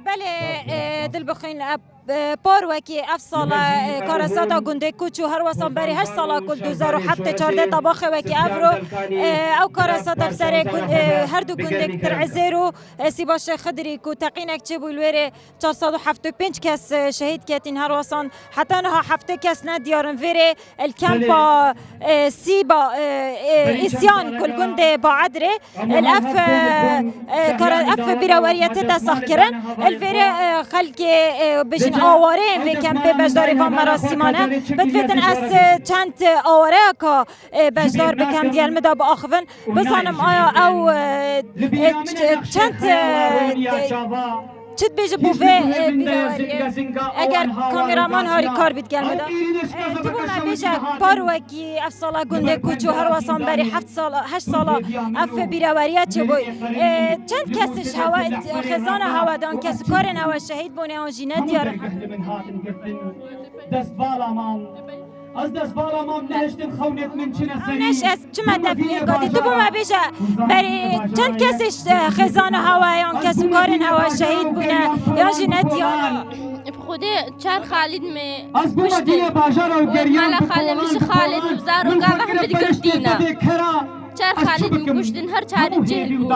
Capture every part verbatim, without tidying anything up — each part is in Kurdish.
Belê, e, dilbixwîn, e, e, par wekî ev sala, e, karesata gundê ku çû her wesan berî heşt sala ku du hezar û heft çardeh tabaxê wekî ev ro, e, ew karesata bi serê gund-, e, her du gundê Tirezêr û, e, Sîba Şêx Xidirî ku teqînek çêbû li wêrê çar sed û heft û pênc kes, e, şehîd ketîn her wesan heta niha heftê kes nediyar in vêrê. Li kempa, e, Sîba, e, e, Îsyan ku li gundê Baedrê, li ev, e, e, kara-, ev bîraweriyetê te sax kirin. Li vêrê, e, xelkê, e, bêjin awareyên vê kempê beşdarî van merasîman e. Bidivêtin ez, e, çend awareyeka, e, beşdar bikem, diyel min de biaxivin. Bizanim aya ew, e, e, ç-, çend, e, Çi dibêje bo vê, e, bîraweriyê? Eger kameraman harîkar bît gel me de. E, tu bo me bêje par wekî ev sala gundê ku çû her wesan berî heft sala, heşt sala ev bîraweriya çêbûy. E, çend kes ji hewe, xêzana hewe de an kes û karên hewe şehîd bûne an jî nediyar in. Destvala mam. Ez destvala mam nehiştin xewnêt min çine serî. Neş ez çima te fêr gatî? Tu bo me bêje, berê çend kesê ş-, xêzana hewa yan kes û karên hewa şehîd bûne yan jî nediyar? Bi Xwedê çar Xalîd me kuştin. Mala xalê min ji Xalîd û zaroka ve hemî digirtîne. Çar Xalîd min kuştin, her çarî cêl bû.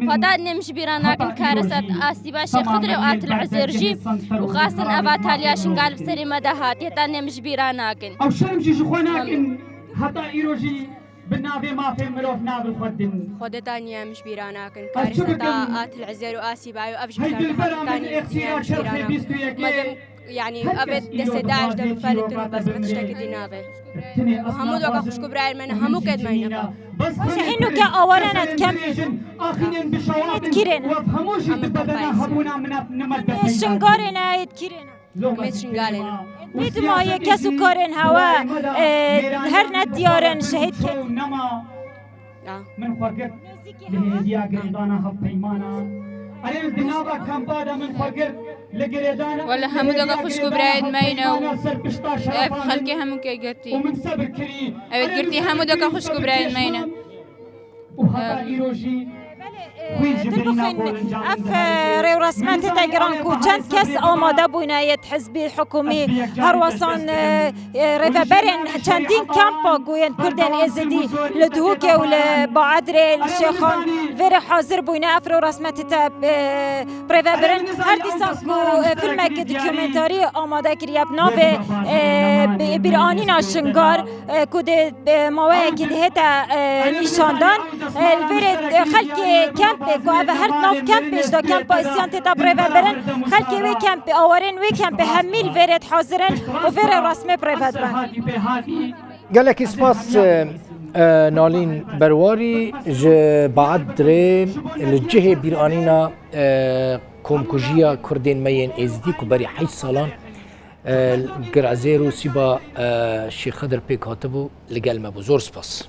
Xweda nêm ji bîra nakin karesat a Sîba Şêx Xidirê û a Til Ezêr jî û xastin eva taliya Şingal bi serê me de hat. Heta nêm ji bîra nakin. Ew şerm jî ji xwe nakin. Heta îro jî bi navê mafê mirov nav li xwe din. Xwedê ta niye em ji bîra nakin. Karesata a Til Ezêr û a Sîba û ev jî Hey dilbera min, êxsîra çerxê bîst û yekê. Yanî ev destê DAIŞ de bifelitin û bes, me tiştekî dî nabe. Hemû doka xwişk û birayên me ne, hemû ked me ne. Baş e, hîn û ke aware ne dikem. Hîn ê dikirên. Hemû jî di bedena hebûna min ne me. Şingarê ne, ê dikirên. Hemê Şingalê ne. Bê dimayê kes û karên hewe, e, her ne diyar in, şehîd ket. Min xwe girt li hêviya girêdana hevpeymana. Erê, di nava kampa de min xwe girt li girêdana. Wele hemû deka xwişk û birayên me ne û ev xelkê hemû ke girtî. Û min sebir kirî. Ew girtî hemû deka xwişk û birayên me ne. Û heta îro jî. Belê, e, dilbixwîn, ev, e, rêwresme tête giran ku çend kes amade bûne yê hizbî, hikûmî, her wesan, e, e, rêveberên çendîn kampa ku yên Kurdên Êzidî li Duhokê û li Baedrê, li Şêxan vêrê hazir bûne. Ev rêwresme tête, e, birêvebirin. Her dîsa ku, e, filmekî dokumentarî amade kiriye bi navê, e, bi-, Bîranîna Şingar, e, ku dê, e, maweyekî dihête, e, nîşandan. E, li vêrê, e, xelkê kempê ku ev her di nav kempê ji de kempa îsyan tê de birêvebirin. Xelkê wê kempê, awarên wê kempê hemî li vêrê dihazir in û vê rêwresmê birêve dibin. Gelekî spas, e, e, Nalîn Berwarî ji Baedrê li cihê bîranîna, e, komkujiya Kurdên me yên Êzidî ku berî heşt salan, e, Girezêr û Sîba, e, Şêx Xidir pêk hatibû, li gel me bû. Zor spas.